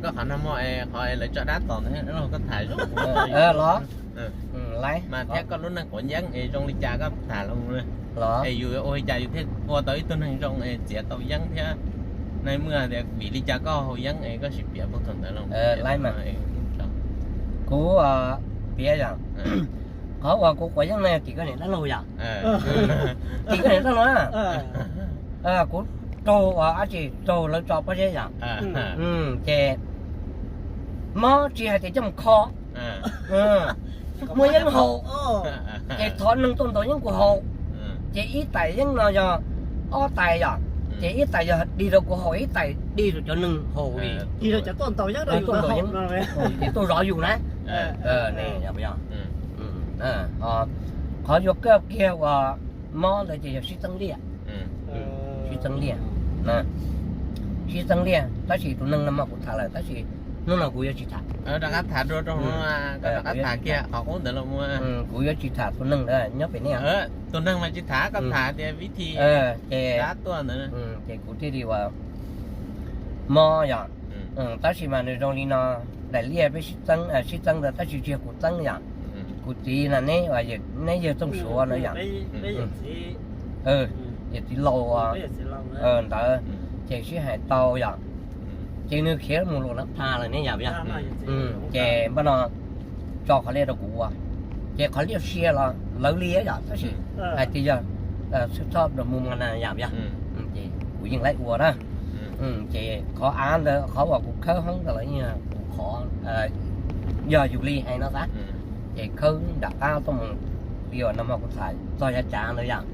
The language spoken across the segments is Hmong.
Koj qhov no muaj es qhov es lawv tso dab tom ntawd los koj tham zoo. Los mas thiab koj lub neej quav yeeb es zoo li cas koj tham los. Es yus ua li cas yus thiaj ua tau ib tug neeg zoo es txiav tau yeeb thiab. Nais muaj tias vim li cas koj haus yeeb es koj sim piav puag thaum ntawd los. Kuv piav yom, qhov uas kuv quav yeeb no yog tim koj niam dab laug yom. Tim koj niam dab laug na. Kuv raug uas dab tsi, raug lawv tso pob zeb yom. Ces mob tsis hais tias coj mus kho, muaj yeeb haus, ces thov neeg tuaj ntaus yeeb kuv haus. Ces ib tais yeeb no yog ob tais yom, ces ib tais yog dig rau kuv haus, ib tais dig rau cov neeg haus li. Tuaj ntaus yeeb, ces tuaj zov yus na. Qhov yuav kawj kiag uas mob ntawd ces yog sib txeeb liaj. Sib txeeb liaj, sib txeeb liaj, tab sis tus neeg no mas kuv tham lawm tab sis hnub no kuv yuav tsis tham. Rov qab tham dua rau, rov qab tham kiag qhov qub ntawd los. Kuv yuav tsis tham tus neeg ntawd nyob pem nej. Tus neeg mas tsis tham, koj tham tias vib thi ces dab tuaj ntawd. Ces kuv thiaj li uas mob yom. Tab sis mas nws zoo li no, daim liaj peb sib txeeb, sib txeeb ntawd tab sis tsis yog kuv txeeb yom. Kuv txiv na, neb yawg Txooj Suav na yom. Yawm txiv laus ntawd, ces sib hais tau yom. Ces nws khiav mus luam na pha lawm ne yom. Ces npaj no tso qhov liaj rau kuv ua, ces qhov liaj sia los lawv li yom, tab sis hais tias yog xwb txhob mus mas na yom. Ces kuv yeej laib ua na. Ces qhov av ntawd, qhov uas kuv khawb hoob ntawd los yeej kuv qhov, yog yus li hais no xav. Ces khawb nram qab tuaj mus, li uas no mas kuv tham txog yav cav ntawd yom.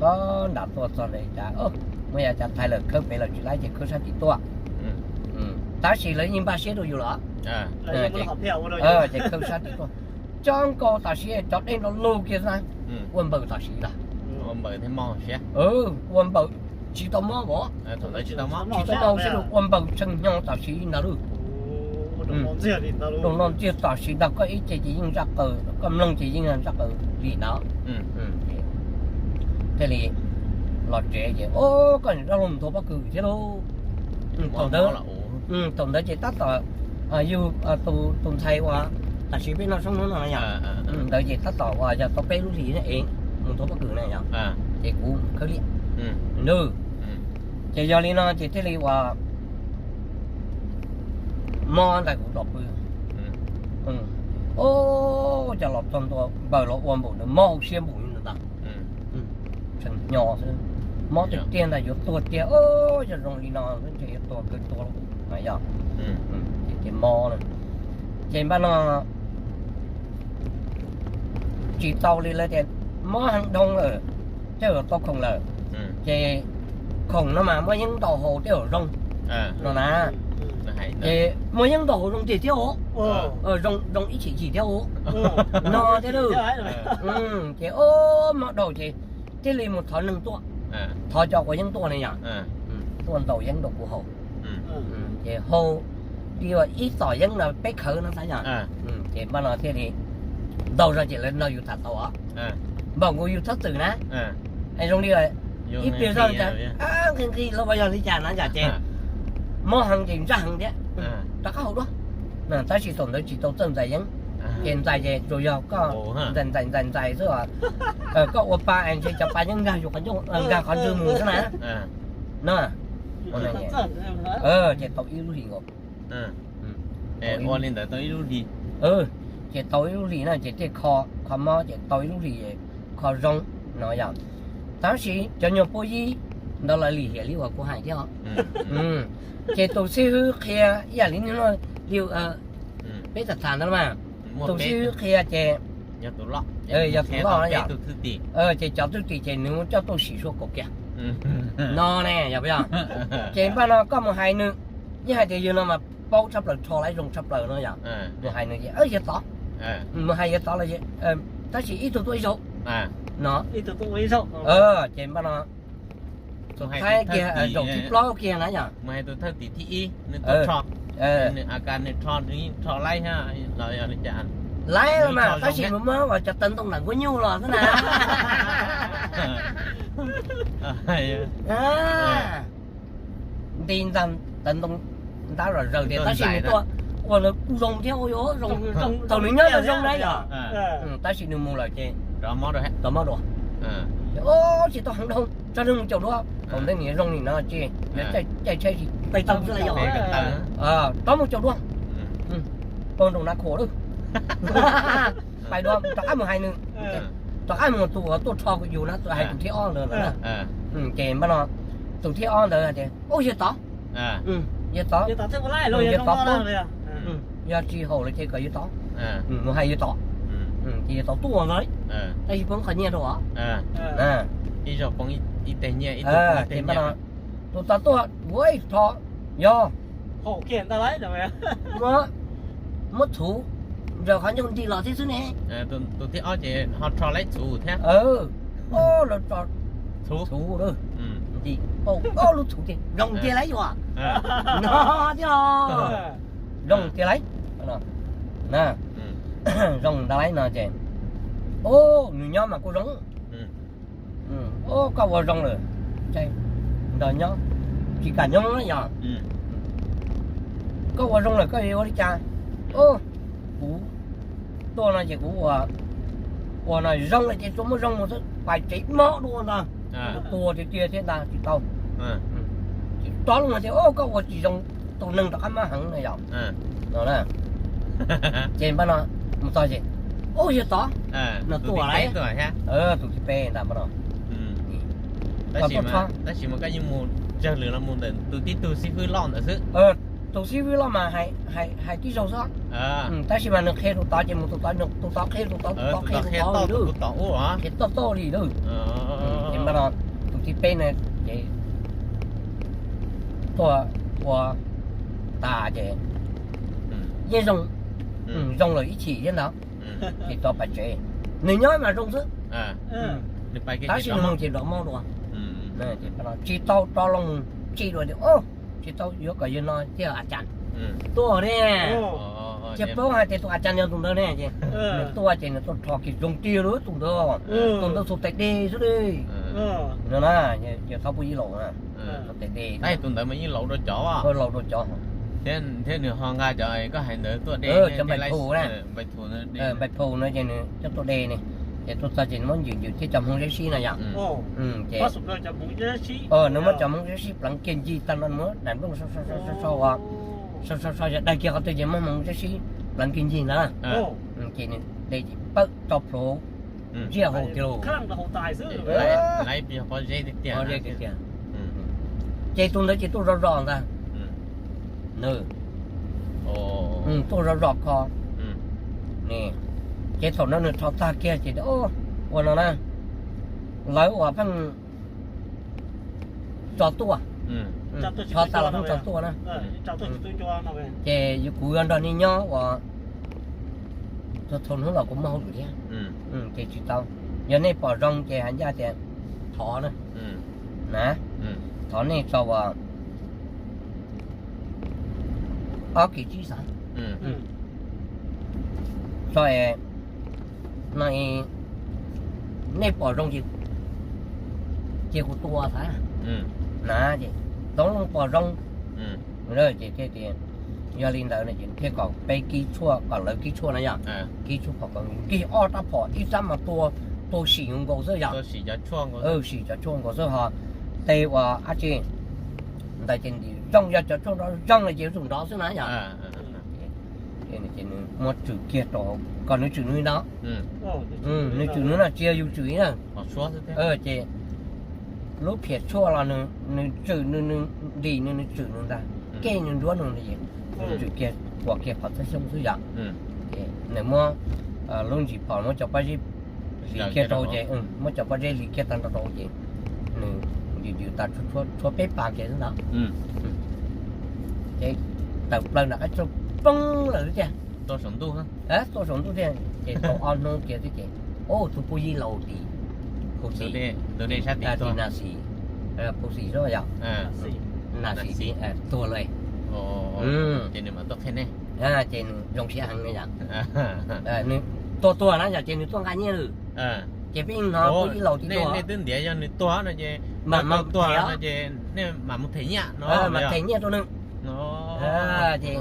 Tob nram tuaj txog ntawd cas muab yav cav thaiv lawm, khawb pem lawm tsis laib ces khawb sab tim tuaj. Tab sis lawv yeej npaj siab rau yus los, ces khawb sab tim tuaj, cob nkaus tam sim cov dej nrov lug kiag xwb na. Ua npaws tam sim los, ua npaws tsis tau mob vov, tsis tau mob xwb, ua npaws tshee hnyo tam sim ntag lauj. Doog no ntxiag tam sim ntag, koj ib ce ces yeej zaj qaws, koj mloog ces yeej zaj qaws li ntawd. Thiaj li los tsev ces, o, koj niam dab laug mus nthuav pob kws thiab lauj. Thaum ntawd, thaum ntawd ces tab tom yug tus ntxhais uas tam sim peb noj soob hnub no yom, ntawd ces tab tom uas yog tau peb lub hlis es mus nthuav pob kws na yom, ces kuv khawb liaj nws. Ces yog li no ces thiaj li uas mob ntais kuv los pw. O, cas los txog ntua npaws los ua npaum nws mob hauv siab npaum li ntawd ntag. Tshee hnyo xwb, mob tiag tiag ntag, yuav tuag tiag. O, yog zoo li no ntshe yuav tuag kawg tuag lawm mas yog. Ces mob na, ces npaj no tsis tau li lawv tias mob heev dhau lawm, tej zaum tau khoom lawm. Ces khoom no mas muaj yeeb ntau haus tej zaum zoo no na. Ces muaj yeeb ntau haus zoo tiag thiab os, zoo ib chim chim thiab os no thiab lauj. Ces o, mob dhau ces thiaj li mus thov neeg tuaj, thov cov quav yeeb tuaj ne yom, tuaj ntaus yeeb rau kuv haus. Ces haus li ib tom yeeb no peb khawv no xav yom. Ces npaj no thiaj li ntaus zog ces lawv nrog yus tham tau os. Npaum nkaus yus txhob txwm na, es zoo li ib pliag zog cas nqhis nqhis los yog li cas na yom, ces mob heev ces ntsaj heev thiab, rov qab haus dua. Tab sis thaum ntawd tsis tau txawj ntxais yeeb, ces ntxais ces tsuas yog koj ntxais ntxais ntxais xwb os. Koj ua pa es ntshe cov pa yeeb nkag yus qhov ncauj, nkag qhov ntswg mus xwb na. No, ces tau ib lub hlis nkaus. Ua li ntawd tau ib lub hlis. Ces tau ib lub hlis na ces thiaj kho, kho mob ces tau ib lub hlis kho zoo no yom. Tab sis cov nyuag puab yib ntawd lawv lim hiam li uas kuv hais thiab os. Ces tus xib hwb qhia ib yam li no, li peb tham tham ntawd mas, tus xib hwb qhia ces yog tus loj yom, ces cov thwj tim ces nws coj tuaj sim sua kaum kiag no ne yog puas yog? Ces npaj no koj mus hais nws, yeej hais tias yog no mas paub tshaj plaws, rho laiv zoo tshaj plaws no yom. Mus hais nws ces yog tod, mus hais yog tod los, tab sis ib tug tuaj ib zaug no. Ces npaj no tus thaib kiag zaum thib plaub kiag na yom. Laiv los mas tab sis nws muab uas cov tawv ntoo ntawm nkuaj nyuj los xwb na. Nti ntag tawv ntoo, ntab zom zaws tias tab sis nws tuaj ua lawv kuj zoo thiab, ua zoo, thaum nws nyob zoo zoo na yom. Tab sis nws mus lawm ces rov mob dua. Ces o, tsis tau heev dhau, tso nws mus caum dua, thaum ntawd nws zoo li no ces caij tsheb tsis tau xwb, rov mus caum dua. Pog nroos na khuam lawm, pais dua rov qab mus hais nws, rov qab mus tus uas tuaj rho yus na, hais tus thib ob ntawd lawm na. Ces npaj no tus thib ob ntawd tias, Ub, yawg tod, yawg tod, yawg tod tuaj, yog tsis haum lawm ces kom yawg tod mus hais yawg tod, ces yawg tod tuaj ntawd, tab sis poob qhov nyiaj rau os. Ces npaj no tus tod tuaj, Ua, rho, yog muab txhuv ntsaws qhov ncauj nti los thiab xwb ne. Tus thib ob ces ho rho lawm txhuv thiab. Lawv tso txhuv, nti, o, lub txhuv ces zoo tiag lauj yom. No thiab, zoo tiag lauj. Zoo ntawd lauj no ces, o, nws nyob mas kuj zoo. Koj ua zoo lawm, nrog nyob tsis kam nyob yom. Koj ua zoo lawm koj yuav ua li cas? Kuv tuaj no ces kuv ua, ua no zoo lawm ces tsuas muaj zoo mus xwb, pais tsev mob dua ntag, tua tiag tiag thiab ntag tsis tau. Ces rov los tias, Koj ua tsis zoo, tus neeg rov qab mob heev no yom. No na, ces npaj no mus txog ces, Ub, yawg tod, no tuaj lawm, tus thib peb ntag npaj no. Tab sis mas koj yeej mus tsawg lwm los mus ntawm tus tib tug xib fwb loj ntawd xwb. Tus xib fwb loj mas hais tib zaug xwb, tab sis mas nws qhia tus tod ces mus tus tod, tus tod qhia tus tod, tus tod qhia tus tod li, qhia toj toj li lawm. Ces npaj no tus thib peb no ces tuaj ua tas ces yeej zoo, zoo lawm ib chim thiab ntag. Ces rov pais tsev, nws nyob mas zoo xwb, tab sis nws mus ces rov mob dua. Tsis tau rov los mus tsim dua tias, Tsis tau, yuav kom yawg no thiaj a cas tuaj ne. Ces paub hais tias tus a cas yog tus ntawd ne ces nws tuaj ces nws tuaj rho kiag zoo tiag li tus ntawd, tus ntawd txhua tais dej xwb li. No na, yawg thaub puj ib laus na, txhua tais dej. Tus ntawd mas yeej laus dua cov, laus dua cov, thiab nws ho nqa cov koj hais ntawd tuaj de, cov npais phu na, npais phu no ces nws coj tuaj de ne. Ces tuaj txog ces nws muab ncws ncws thiab cov hmoov zeb sib no yom. Ces nws muab cov hmoov zeb sib pleev kiag ncig tag nrho, nws muab daim nplooj so so so so, so so so yog daig kiag qhov twg ces muab hmoov zeb sib pleev kiag ncig ntag. Ces nws de ces pawg tso plhuav ntsiag hauv tiag lauj. Ces tus ntawd ces tuaj zov zos ntag. Nws tuaj zov zos kho. Ces thaum no nws rho tag kiag ces, ua no na, lawv uas pheej tso tuaj, rho tas los pheej tso tuaj na. Ces kuv yuav nrog nej nyob uas txhua txhua hnub los kuv muaj hauj lwm thiab. Ces tsis tau, yog nej pom zoo ces hais ncaj tias thov na, na, thov nej tso uas ob kis tsib xav, tso es no nej pom zoo ces cia kuv tua xav, na, ces toob loo pom zoo. Ces thiaj tias yog li ntawd no ces thiaj kom peb kib tshuaj, kom lawv kib tshuaj na yom, kib tshuaj kom nkig ob rab phom, ib rab mas tua, tua sim nkaus xwb yom. Sim cov tshuaj nkaus xwb ho, tej uas dab tsi ntawd ces ntim zoo, yog cov tshuaj nrov zoo no ces yuav tsum nrov xwb na yom. Ces nws muab tswm kiag rau, kom nws tswm nws no, nws tswm nws no tsis yog yus tswm na. Ces lub phiam tshuaj los nws tswm nws, nws ntim nws, nws tswm nws ntag, kej nws nruab nws, nws tswm kiag, kuam kiag qhov txhab xyoob xwb yom. Ces nws muab lub ntsis phom muab cov pob zeb hliv kiag rau ces, muab cov pob zeb hliv kiag tag nrho rau ces nws yws yws tas tshuav peb pas kiag xwb ntag. Ces tawm plaws nram qab tsua poob lawm xwb tiag. Tuaj saum ntuj thiab ces tau ob hnub kiag xwb ces, ub, tus puj yij laus tim, puj xim, tim Nas Xis, puj xim xwb yom, Nas Xis tuag lawm. Ces nws zoo siab heev yom. Nws tuag tuag na yom ces nws tuaj nqa nyiaj lawm. Ces peb hnov puj yij laus tim tuag, nej twb ntiav yog nws tuag no ces, mam tuag no ces nej mam mus them nyiaj no, mam them nyiaj rau nws no. Ces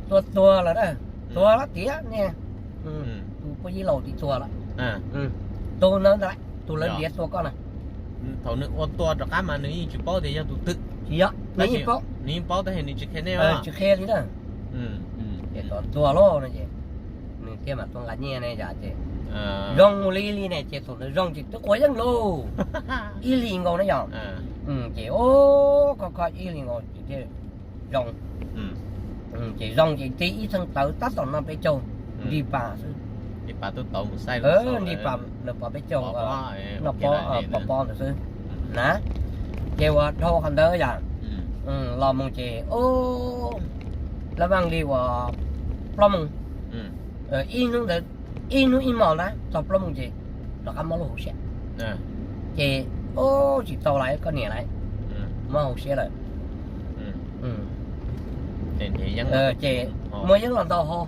tua tuag lawm na, tuag lawm tiag ne. Tus poj yij laus tim tuag lawm. Tus ntawd ntag, tus lawv ntiav tua koj na. Thaum nws ua tua rov qab mas nws yeej tsis paub tias yog tus twg. Tsis yog, nws yeej paub, nws yeej paub tab sis nws tsis qhia nej, tsis qhia li na. Ces tuag lawm no ces nws thiaj mam tuaj nqa nyiaj ne yom. Ces zoo mus li li ne ces thaum ntawd zoo ces twb quav yeeb lauj, ib hlis nkaus na yom. Ces o, kho kho ib hlis nkaus ces thiaj zoo. Ces zoo ces tib ib txheej tawv tab tom noj peb caug, nrig pas xwb. Nrig pas lawv pov peb caug, noj pov pov ntawd xwb na. Ces uas dhau qhov ntawd yom, los mus ces o, lab vaj li uas plaub moos, ib hnub ntawd, ib hnub ib hmos ntag txog plaub moos ces rov qab mob lub hauv siab. Ces o, tsis tau lawm koj niam lawm, mob hauv siab lawm. Ces muaj yeeb los ntaus hauv.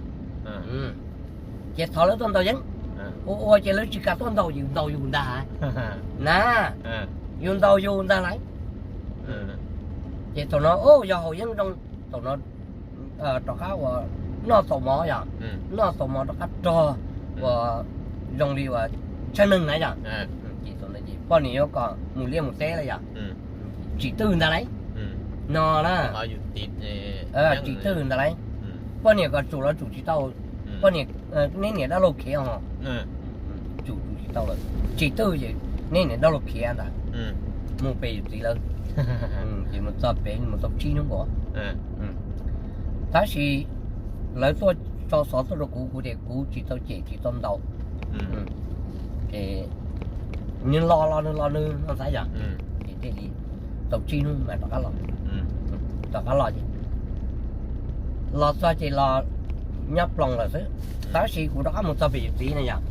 Ces thov lawv tuaj ntaus yeeb. Ua ua ces lawv tsis kam tuaj ntaus, yus ntaus yus ntag na. Yus ntaus yus ntag lawm. Ces thaum no o, yog haus yeeb zoo, thaum no rov qab uas noj tau mov yom, noj tau mov rov qab rog uas zoo li uas tsheej neeg na yom. Ces thaum no ces poj niam yuav kom mus liaj mus teb lawm yom, tsim twj ntag lauj. No na, tsim twj ntag lauj. Poj niam kom tsum los tsum tsis tau, poj niam, neb niam dab laug khiav ho, tsum tsum tsis tau lawm, tsim twj ces neb niam dab laug khiav ntag, mus pem yus txiv lawv. Ces mus txog pem mus tau tsib hnub nkaus. Tab sis lawv tuaj tso xov tuaj rau kuv, kuv tias kuv tsis tau cem tsis tau ntaus. Ces nws los los nws los nws no xav yom, ces thiaj li tau tsib hnub mas rov qab los, rov qab los ces los txog ces los nyob ploos lawm xwb. Tab sis kuv rov qab mus txog pem yus txiv na yom,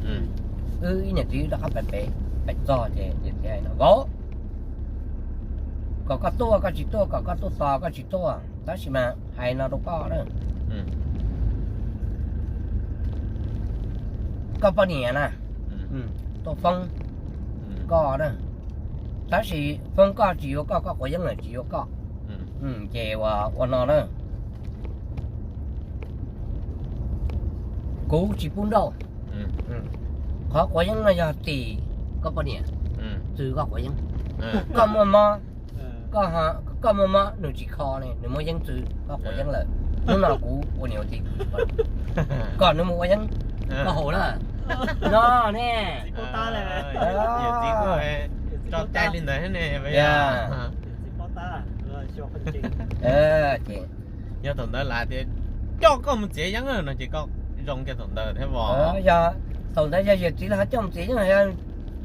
wb ib niam txiv rov qab pem pem, pem txog ces niam txiv hais no, vauv, kom koj tuaj koj tsis tuaj, kom koj tuaj tos koj tsis tuaj, tab sis mas hais no rau koj na, koj poj niam na tuaj foob koj na, tab sis foob koj tsis yuav koj, koj quav yeeb lawm tsis yuav koj. Ces ua ua no na, kuv tsis pub nrauj. Qhov quav yeeb no yog tim koj poj niam, txwv koj quav yeeb. Koj muaj mob, koj muaj mob nws tsis kho ne, nws muaj yeeb txwv koj quav yeeb lawm. Hnub no kuv ua niam ua txiv, kom nws mus ua yeeb, koj haus na. No ne. Tso cai li ntawd ne. Ces yog thaum ntawd lawv tias coj koj mus txiav yeeb no ces koj zoo kiag thaum ntawd thiab os. Yog thaum ntawd yog yawm txiv lawv ho coj mus txiav yeeb,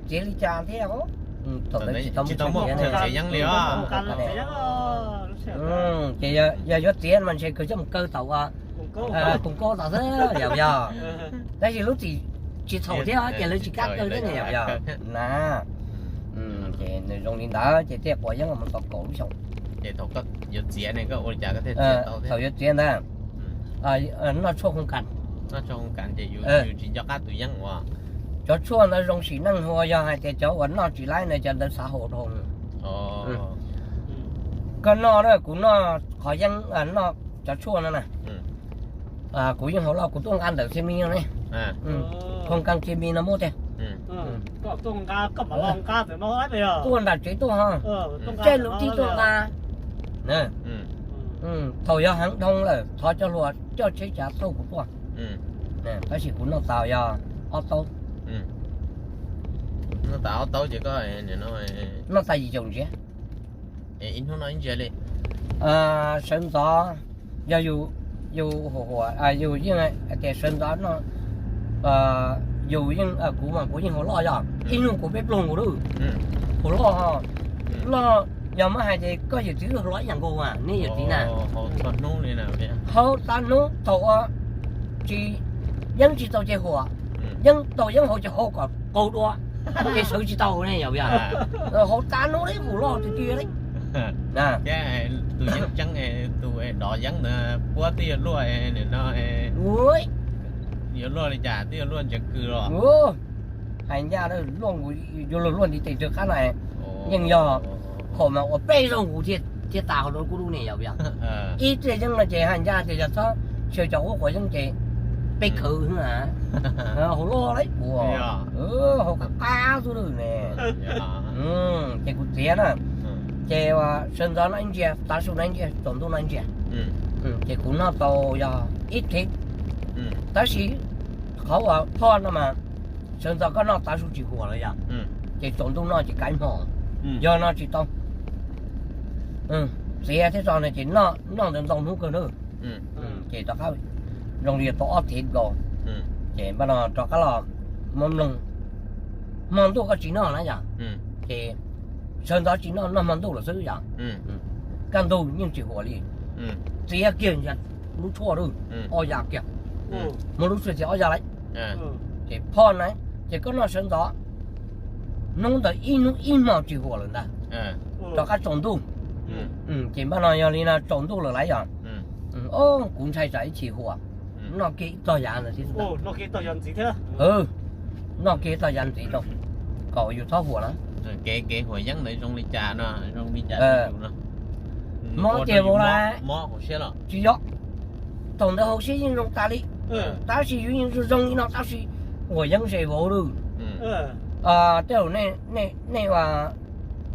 txiav li cas thiab? Thaum ntawd tsis tau muaj txiav yeeb li os. Ces yog yuav txiav mas ntshe kawg coj mus kaw tau, koom kaub tau xwb yom yog. Tab sis lub txim tsis txhaum thiab ces lawv tsis kam kaw thiab ne yom yog na. Ces nws zoo li ntawd ces thiaj quav yeeb los tau kaum lub xyoo. Ces thaum yuav txiav ne koj ua li cas koj thiaj txiav tau? Thaum yuav txiav ntag, noj tshuaj hoo kas. Noj tshuaj hoo kas ces yus tsis nco qab tus yeeb uas. Cov tshuaj ntawd zoo sim neej hos yog hais tias cov uas noj tsis laib na cov ntawd xav haus dhau. Koj noj na, kuv noj qhov yeeb, noj cov tshuaj no na. Kuv yeej haus loj, kuv tuaj nqa ntawm xi mi no ne. Hoo kas xi mi no muab tiag. Tuaj nram tsev tuaj ho, caij lub tib tuaj nqa. Thaum yog heev dhau lawm thov cov hluas coj tsheb tsav thauj kuv tuaj. Tab sis kuv noj tas yog ob taub. Noj tas ob taub ces koj noj tas yim caum ntsiav. Ib hnub noj ib ntsiav li. Sawv ntxov yog yus, yus huam huam, yus yeej tias sawv ntxov no, yus yeej, kuv mas kuv yeej haus loj yog ib hnub kuv peb pluag nkaus lawm. Haus loj, loj, yog muab hais ces koj yawm txiv loj ib yam nkaus, nej yawm txiv na. Haus tas hnub thaum uas tsis, yeeb tsis tau ces huam, yeeb tau yeeb haus ces haus kom qaug dua, ces sawv tsis tau ne yom. Haus tas hnub li haus loj tiag tiag li. Thiab tus yeeb tseeb, tus dov yeeb ntawd puab twb yuav luaj no, yuav luaj li cas twb yuav luaj ntsev kws los. Hais ncaj, yuav luag luaj ntiv tes rau qab na, yeej yog thaum mas ua peb zaug nkaus thiaj thiab tas hauv rau kuv lub ne yog yog ib txoj yeeb no ces hais ncaj tias yog txhob xyaw cov quav yeeb ces peb khawv xwb na. Hauv loj lawm puas, hauv qab qab xwb lawm ne. Ces kuv txiav na, ces sawv ntxov noj ib ntsia, tav su noj ib ntsia, tsaus ntuj noj ib ntsia. Ces kuv noj tau yog ib thev, tab sis qhov uas phoj no mas sawv ntxov koj noj tav su tsis huam lawm yom, ces tsaus ntuj noj ces kav hmo, yog no tsis tau. Txiav thiab tso no ces noj ntawd ntau hnub kawg na. Ces rov qab zoo li tau ob thev nkaus, ces npaj no rov qab los mloog. Hmo ntuj koj tsis noj na yom, ces sawv ntxov tsis noj, noj hmo ntuj lawm xwb yom, kaj ntug yeej tsis huam li. Txiav kiag lub tshuaj lawm, ob ya kiag, muab lub tshuaj txiav ob ya lawm. Ces phoj na, ces koj noj sawv ntxov, hnub ntawd ib hnub ib hmo tsis huam lawm ntag, rov qab tsaus ntuj. Ces npaj no yog li no tsaus ntuj lawm lawm yom, kuv ntshai tsam ib chim huam, noj kiag ib tog yav ntxiv rau, noj kiag ib tog yav ntxiv rau, kom yus txhob huam na. Kev kev huam yeeb ntawd zoo li cas no, zoo li cas no? Mob tiag vauv lawm. Tsis yog, thaum ntawd hauv siab yeej zoo tas li, tab sis yus yeej zoo zoo li no tab sis huam yeeb ze vauv lawm. Tej zaum nej, nej, nej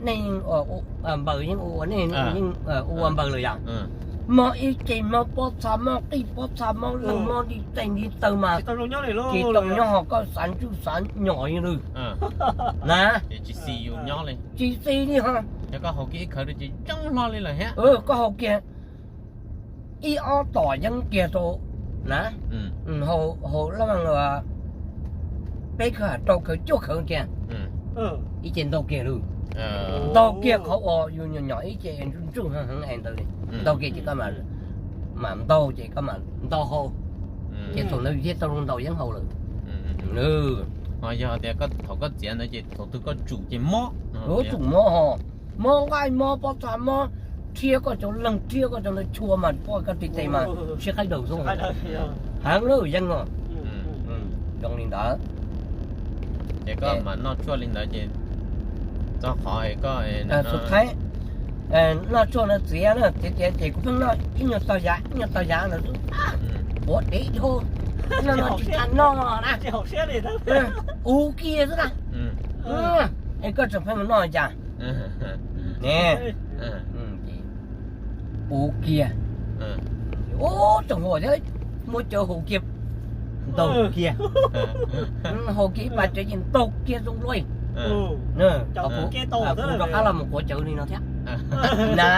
yeej, npaws yeej ua, nej yeej ua npaws lawm yom. Mob ib ce, mob pob txha, mob qij pob txha, mob leeg, mob ntiv tes ntiv taw mas tsis tau nyob ho koj xav ntswj xav nyom li lawm na. Tsis xis li ho. Koj haus kiag ib ob tom yeeb kiag rau na, haus laj, peb khawv, rau khawv, cuaj khawv kiag, ib ce ntaug kiag lawm. Ntaug kiag qhov uas yus nyom nyom ib ce ntswj ntswj heev heev es ntawd li, ntaug kiag ces koj mam ntaug ces koj mam ntaus hau, ces thaum ntawd yus thiaj tau zoo ntaus yeeb haus lawm. Ho yog tias thaum koj txiav ntawd ces thaum twg koj tsum ces mob, tsum mob ho, mob nqaij mob pob txha mob, rhiab koj cov leeg rhiab koj cov ntawd tshua mas poj koj tiv tes mas sib qaib daws xwb. Heev lawm yeeb no. Zoo li ntawd. Ces koj mam noj tshuaj li ntawd ces txog qhov koj, xus thaib, noj tshuaj no txiav na, txiav txiav ces kuv pheej noj ib nyuag tog yav ib nyuag tog yav ntawd xwb, quav dev dhau, noj no tsis tshua noj na, ua kiag xwb na. Es koj tseem pheej mus noj cas ne? Ua kiag, ub, tseem huam thiab, muab cawv haus kiag, ntaug kiag, haus kiag ib pas cawv ces ntaug kiag zoo luaj. Kuv rov qab los mus quav cawv li no thiab na.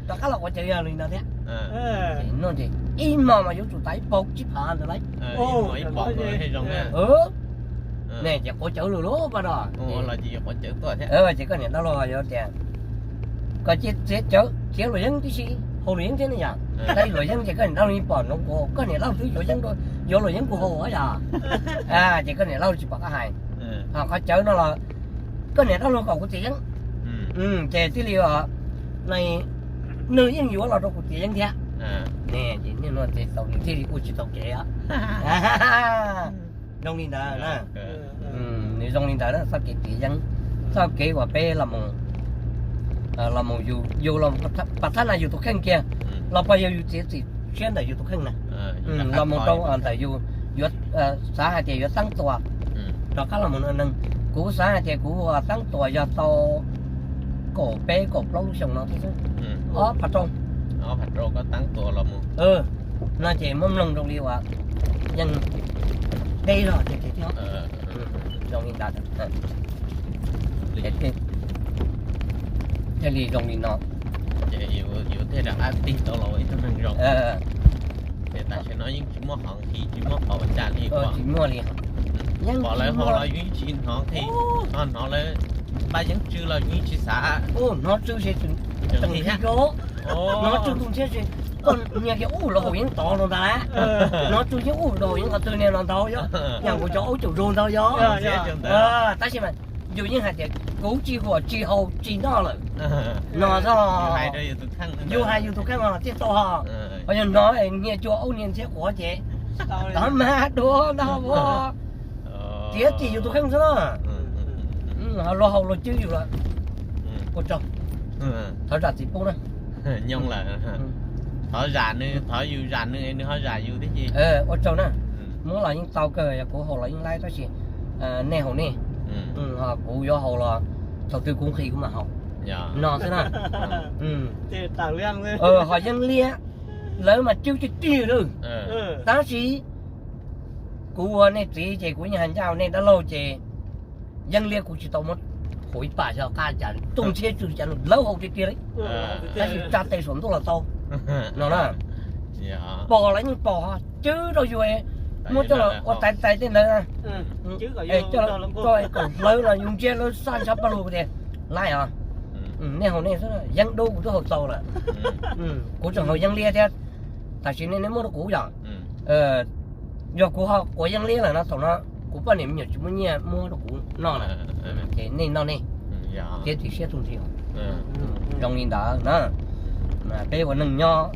Rov qab los quav cawv yog li no thiab. Ib hmos mas yuav tsum tas ib paus tsib phav ntawd lawm. Ne ces quav cawv lawm lauj, pas no. Ces koj niam dab laug yuav tias kom cia txiav cawv, txiav luam yeeb tib si, haus luam yeeb thiab ne yom. Tab sis luam yeeb ces koj niam dab laug yeej pom no, koj niam dab laug twb yuav yeeb, yuav luam yeeb kuv haus yom. Ces koj niam dab laug tsis pom qab hais. Ho qhov cawv no los koj niam dab laug kom kuv txiav yeeb, ces thiaj li, nws yeej yuav los rau kuv txiav yeeb thiab. Ces niaj no ces tau nws thiaj li ua tsis tau kev os. Zoo li ntawd na. Nws zoo li ntawd na, txoj kev txiav yeeb, txoj kev uas peb los mus, los mus yus, yus los pas thab na yus tus kheej kiag, los pog yog yus txiav txim siab ntawm yus tus kheej na. Los mus rau ntawm yus yuav xav hais tias yuav tab tuas, rov qab los mus neeg, kuv xav hais tias kuv tab tuas yog tau kaum peb kaum plaub lub xyoo no thiab xwb. Ob phav rau, no ces muab mloog zoo li uas yeej deb zog tiag tiag thiab. Zoo li ntawd, thiaj li zoo li no. Ces yus thiaj rov qab tig tau los ua ib tug neeg zoo. Ces tam sim no yeej tsis muaj hov nqhis tsis muaj qhov ua cas li. Tsis muaj li. Pom lawv ho los yus yeej tsis hnov nqhis, ho hnov lawv npaj yeeb tsw los yus yeej tsis xav. Hnov tsw ces tseem nqhis thiab. Hnov tsw tus thiab ces koj nyiag kiag ub los haus yeeb tod no ntag. Hnov tsw yeeb ub los haus yeeb qhov twg niag los ntawd yog, yam nkaus cov aub caum zog ntawd yog. Tab sis mas yus yeej hais tias kuv tsis huam tsis haus tsis noj lawm no. Yus hais yus tus kheej os thiaj tau ho. Ho yog hnov niag cua aub niag ntxhiab quav ces tov mas dua ntag. Tiav tim yus tus kheej xwb na. Luag haus luag cwb yus lawm. Ua tsaug. Thov zam txiv pub na. Nyob lawm. Thov zam nws, thov yus zam nws, nws ho zam yus thiab ces. Ua tsaug na. Muab los yeej tau kawg, yog kuv haus los yeej laib tab sis nej haus nej, ho kuv yuav haus los thaum twg kuv nqhis kuv mam haus no xwb na. Ho yeeb liab, lawv mas cwb tiag tiag lawm. Tab sis kuv ua nej txiv ces kuv yeej hais ncaj nej dab laug ces yeeb liab kuv tsis tau muab haus ib pam xyov qab cas, tuj ntshiab tsw cas lawv haus tiag tiag li. Tab sis tsa tes saum ntuj los tau no na. Pom los yeej pom, cwb rau yus, muab coj los ua tais tais tej ntawd, coj kom hlawv los yus ntsia lawv xaj ntshav paj lug tias laib os. Nej haus nej xwb, yeeb dub kuv twb haus txaus lawm. Kuv tseem haus yeeb liab thiab. Tam sim nej, nej muab rau kuv yom. Yog kuv ho quav yeeb liab lawm no thaum no kuv poj niam me nyuam tsis muaj nyiaj muab rau kuv noj na. Ces nej noj nej thiab txiv siab tug nti. Zoo li ntawd na, peb ua neeg nyob,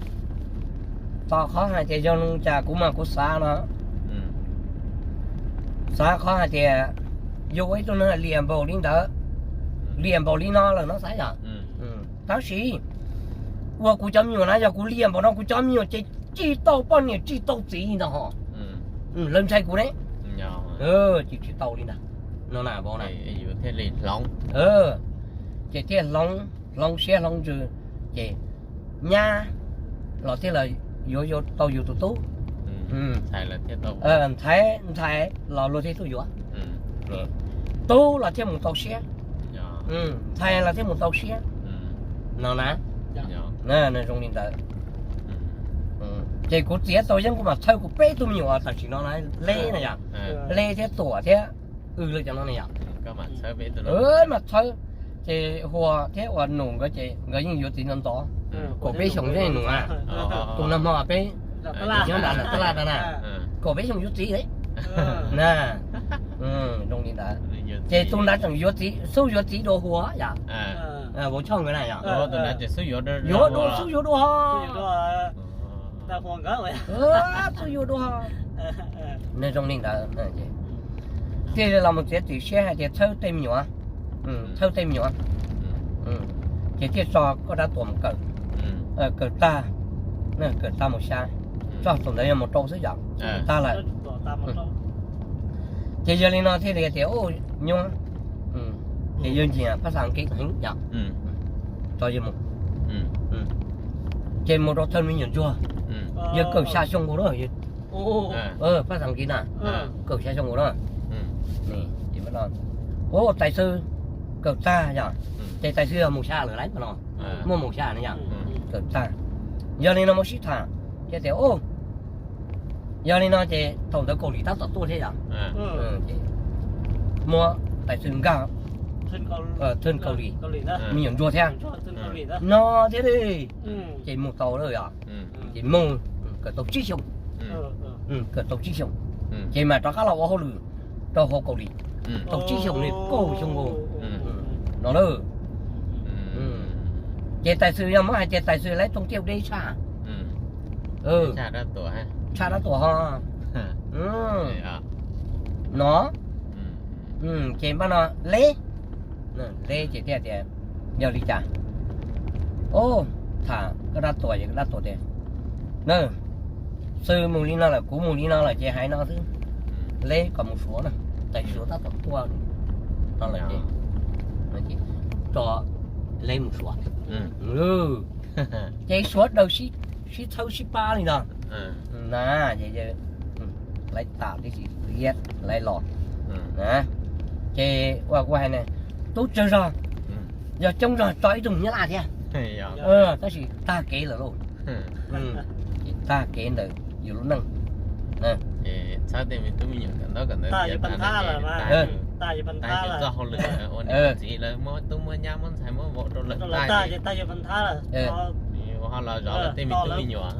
to qhov hais tias yog li cas kuv mas kuv xav no, xav qhov hais tias yus ua ib tug neeg liam npaum li ntawd, liam npaum li no lawm no xav yom. Tab sis ua kuv cov me nyuam na, yog kuv liam npaum no kuv cov me nyuam ces tsis tau poj niam tsis tau txiv li ntag ho. Lawv ntshai kuv ne, ces tsis tau li ntag no na. Ces thiaj hloov, hloov siab hloov ntsws, ces nyab los thiaj los yuav tau yus tus tub. Ntxhais, ntxhais los luag thiaj tuaj yuav. Tub los thiaj mus tau siab, ntxhais los thiaj mus tau siab no na. Zoo li ntawd. Ces kuv txiav tau yeeb kuv mam txhawb kuv peb tug me nyuam tam sim no na, Leb na yom, Leb thiab Tuam thiab w li cov no na yom. Mas txhawb, ces Huas thiab Uas Num nkawd ces nkawd yeej yuav txiv ntxov ntxov, kaum peb xyoos thiab Num a. Tus nag hmo peb nyob nram Tab Laj no na, kaum peb xyoos yuav txiv na. Zoo li ntawd, ces tus nrad tseem yuav txiv, xub yuav txiv dua Huas yom. Vauv Choj nkawd na yom. Yuav dua, xub yuav dua ho. Xub yuav dua ho. Zoo li ntawd, thiaj li los mus txiav txim siab hais tias txhawb tej me nyuam, txhawb tej me nyuam, ces thiaj tso koj rab Tuam mus kawm, kawm tag, kawm tag mus xya, txog thaum ntawd yog mus rau xwb yom, tag lawm. Ces yog li no thiaj li tias, nyuaj, ces yog ntsia Phab Xas Kiv heev yom, tso yawg mus, ces mus rau thawj me nyuam ntsuag, yawg kawm xya xyoo nkaus na, Phab Xas Kiv na, kawm xya xyoo nkaus na. Ua tais xwb, kawm tag yom, ces tais xwb yog mus xya lawm lauj no, muaj mus xya na yom, kawm tag. Yog li no mus sib tham, ces tias, yog li no ces thaum ntawd Kaus Lim tab tom tuaj thiab yom, muab tais xwb nkag thwj Kaus Lim, me nyuam ntsuag thiab no thiab li, ces mus tau lawm yom, ces mus, kawm tau tsib xyoo, kawm tau tsib xyoo, ces mam rov qab los ua hauj lwm rau hauv Kaus Lim, tau tsib xyoo li, kaum xyoo nkaus no lawm. Ces tais xwb yog muab hais tias tais xwb lawv tooj tiaj deb tshaj, tshaj rab Tuam ho no. Ces npaj no Leb, Leb ces thiaj tias, yog li cas, tham koj rab Tuam, koj rab Tuam tias, na, xwb mus li no lawm, kuv mus li no lawm ces hais no xwb, Leb kom mus Suav na, tais Suav tab tom tuaj no lawm ces, tso Leb mus Suav. Ces Suav daws sib txhawb sib pab li no na, lawv tam tib si, lawv los na, ces ua kuv hais ne, tub tsawg zog, yog coob zog tso ib tug Nyab Laj thiab, tab sis tag kev lawm lauj. Ces tag kev ntawm yus lub neej. Txhawb tej me tub me nyuam kawm ntawv kawm ntawv tiav tas, tag txoj hauj lwm ua niam txiv lawv muab tub muab nyab muab ntxhais muab vauv rau lawm tag, ho los zov lawv tej me tub me nyuam.